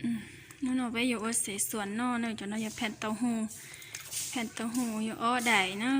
Hnub no peb yuav ua xev xuas noj na, cov no yog pheem tau hu, pheem tau hu yog ob daim na,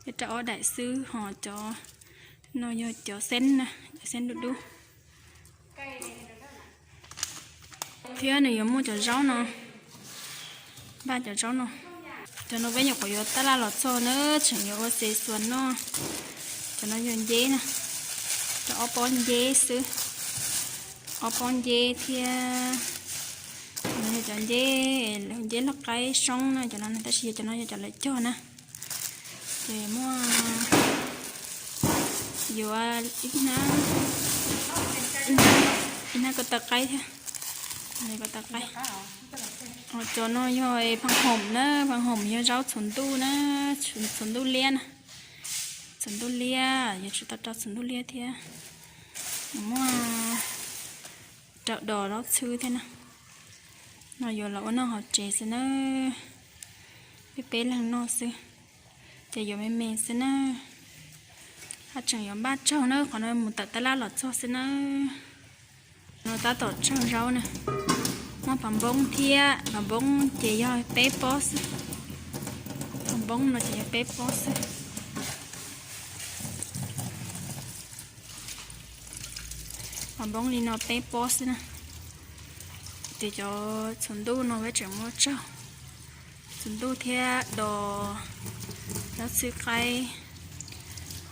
peb rau ob daim xwb, ho cov no yog cov xeeb na, cov xeeb dub dub. Thiab nws yuav muaj cov zaub no, npaj cov zaub no. Cov no peb nyuam qhuav yuav tab laj los txog na, tseem yuav ua xev xuas noj. Cov no yog nceb na, rau ob pob nceb xwb, ob pob nceb thiab. Cov no yog cov nceb, nceb loj qaib soob na, cov no tab sis yog cov no yog cov lawv cog na. Ces muaj yuav ib hnab, ib hnab ko taw qaib thiab, ko taw qaib. Cov no yog pha hoom na, pha hoom yog zaub txhuv ntuj na, txhuv ntuj liab na, txhuv ntuj liab, yuav tsum tau rau txhuv ntuj liab thiab. Muaj rau dos zaub txhwb thiab na. No yuav los ua noj hauv tsev xwb na, peb peb leeg noj xwb, ces yuav me me xwb na. Haj tseem yuav npaj tsaug na, qhov no mus tawm tab laj los txog xwb na. No tab tom tsaug zaub na, muaj pas npoob thiab, pas npoob ces yog peb pob xwb, pas npoob no ces yog peb pob xwb. Pas npoob li no peb pob xwb na. Ces cov txhuv ntuj no peb tseem muab tsaug, txhuv ntuj thiab dos, zaub txhwb qaib.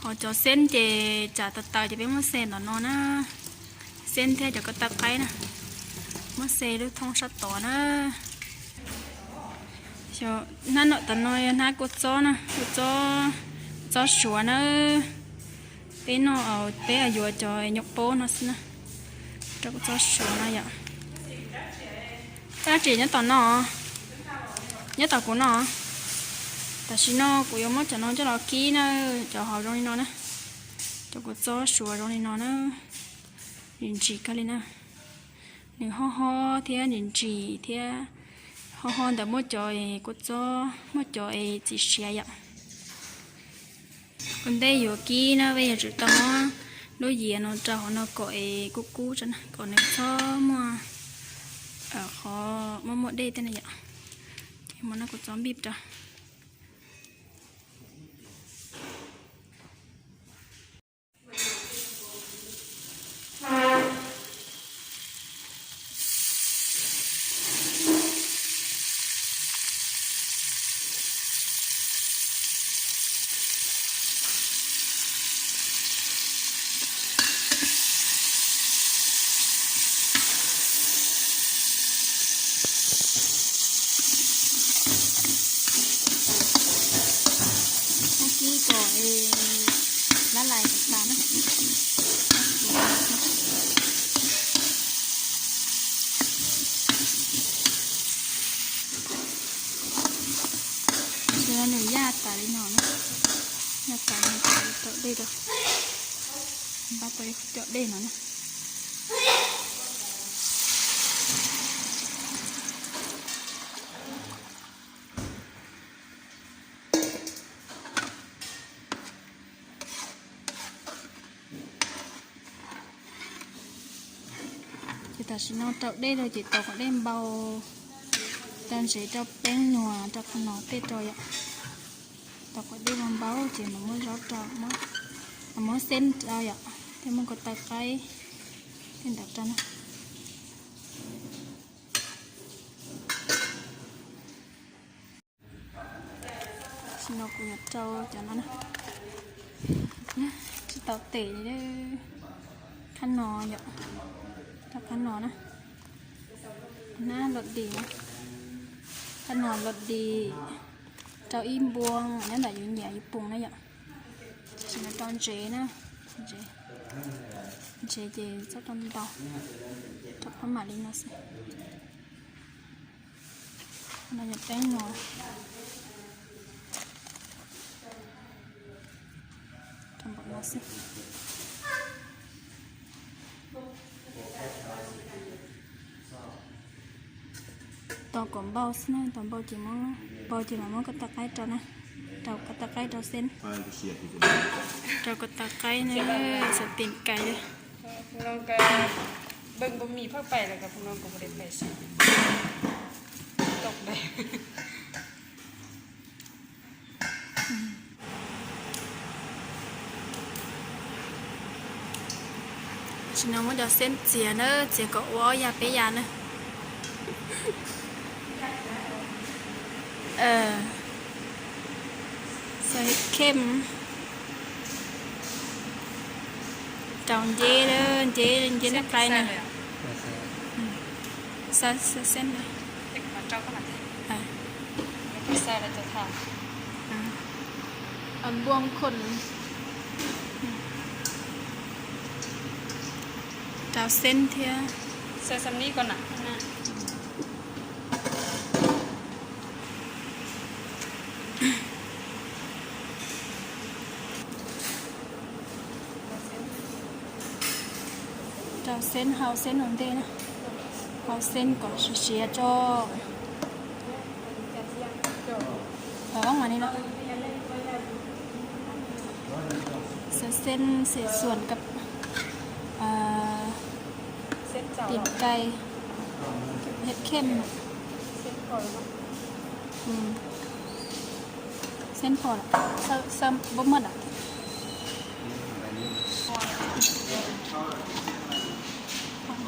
Ho cov xeeb ces tsam taws taws ces peb muab xev ntawm no na, xeeb thiab cov ko taw qaib na, muab xev lub thoob sab tod na. Hnab no, tam no yog hnab kua txob na, kua txob, txob suav na. Peb noj, peb yuav cov nyuam pob no xwb na, rau kua txob suav no yom. Dab tsi nyob tom no, nyob tom kuv no. Tam sim no kuv yuav muab cov no coj los kib na, cov hauv zoo li no na, cov kua txob suav zoo li no na, ntsim ntsim kawg li na. Nws ho ho thiab ntsim ntsim thiab, ho ho ntawd muaj cov es kua txob, muaj cov es txiv siav yom. Ua ntej yuav kib na peb yuav tsum tau muab lub yias no rau hauv no kom es kub kub tso na, kom nws txhob muaj, qhov muaj muaj dej tej na yom. Ces muab no kua txob npij rau. Kib kom lab lais kom tas na. Ces nws yaj tas li no na, yaj tas li no, rau dej rau, npaj tau ib cov dej no na. Ces tam sim no rau dej rau ces tos kom dej npau, rau ntsev rau peeb nyuag rau qhov no tej rau yom. Tos kom dej npau npau ces mam muab zaub rau, mam muab xeeb rau yom, thiab muab ko taw qaib tej ntawd rau na. Tam sim no kuv yuav rau cov no na, tsis tau tes li, qhab no yom, rau qhab no na, nab los dim na, qhab no los dim, rau ib npua nyob ntawm yus nyiam yus pum na yom. Tam sim no rau ntsev na, ntsev ces txhob rau ntau, rau qhov mam li no xwb. No yog peeb no, rau npaum no xwb. Tos kom npau xwb na, tos npau ces, npau ces mam muab ko taw qaib rau na, rau ko taw qaib rau xeeb, rau ko taw qaib na, xav tim kais li. Bos mis phaj pais lawm, kuv no kuv pais pais seb tau pais. Tam sim no muab cov xeeb txiav na, txiav kom ua ob yav peb yav na. Xav khem rau nceb, nceb, nceb lub plaib na. Xav, xav xeeb na. Npua khon. Rau xeeb thiab. Rau xeeb, hau xeeb ua ntej na. Hau xeeb kom siav siav tso. Ob mas li no. Xav xeeb, xav xuam kom tim kai, hetv khem. Xeeb pom lawm, xav, xav npau maj lawm.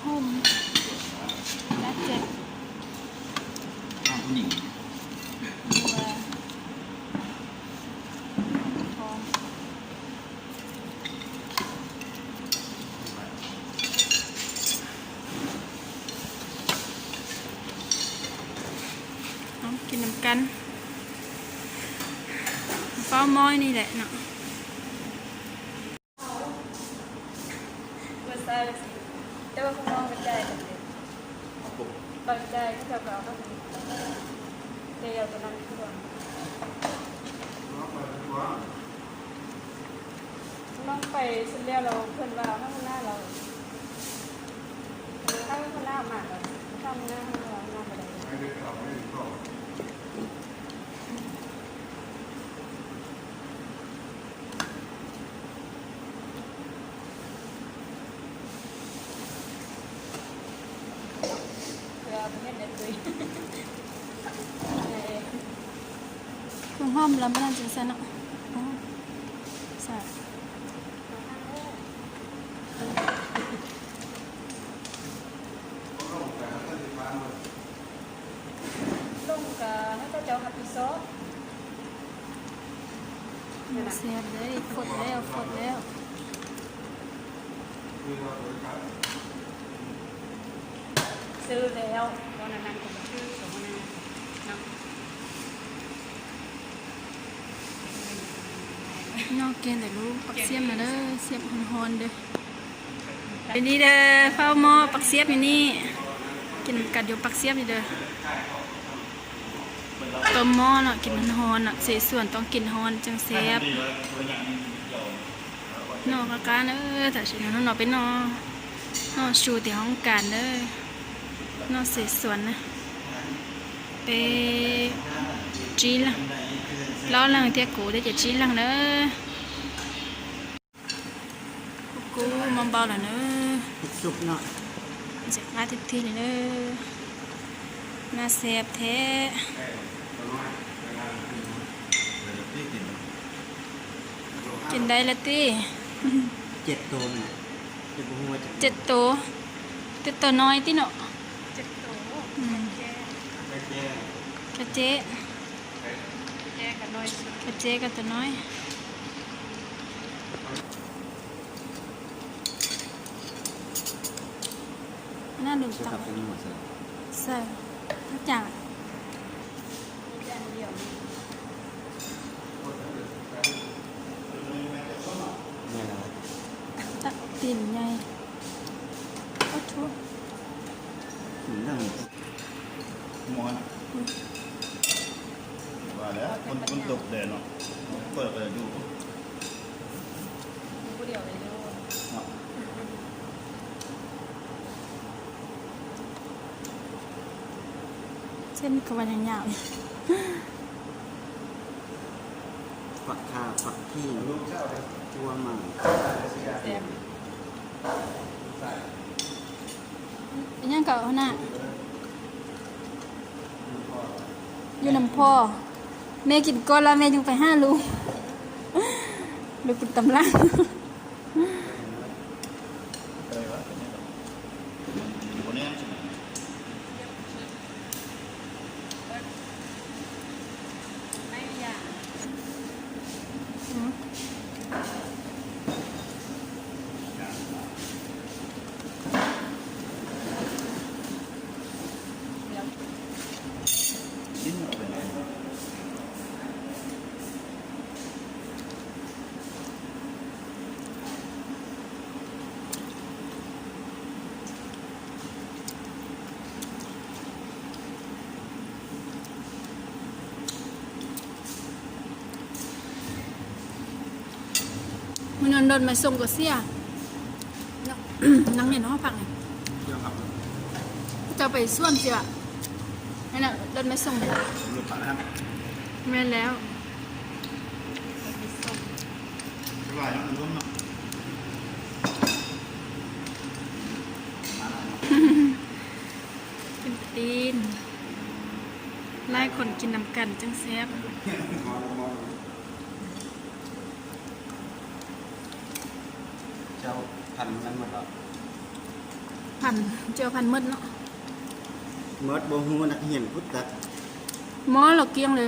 Hoo, dab tsi. Kis nam kas, faub mob ni lawm no. Tus hom los npaj no tseem xav no. Xav. Xiab lawm, fwm lawm, fwm lawm. Noj kiag ntawm lub paj xiab no, xiab ho ho ntawd. Li ntawd, faub mob paj xiab li ntawd. Kis nam kas yuav paj xiab li ntawd. Tau mob no kis ho ho no, xav xuam tau kis ho tseem xiab. Noj qab qab na, tam sim no hnub no peb noj, noj su tim hoob kas na, noj xav xuam na. Peb tsib leeg, plaub leeg thiab kuv thiab ces tsib leeg na. Kuv kuv mob npau lawm na. Ntxim qab tiag tiag li na. Noj xav thiab. Ces ntawd lawm tib. Ces tus, tej tus no tib no. Kav tsij, kav tsij koj tus no. Nab lus tau xaws, tab cas. Tim nyai. Ub thuv. Txij no kuv vas nyam nyam li. Fam kha fam khij ua mas. Ntawm na, yus nam phom, me kim kos los me yeej pais hab lug, lug pum tam laj. Mus noj đợt mì sống kom xiab. Nắng này nó phẳng này. Cho bảy suất chị ạ. Đây là đợt mì sống này. Mì sống. Tim, tim. Laij khoom kis nam kam tseeb xeeb. Pham, pham møt no. Møt ua hu nag hiam kub tag. Mob los kiag li.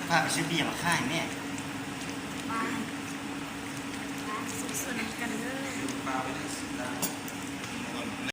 Pha sib pij mas khaj me.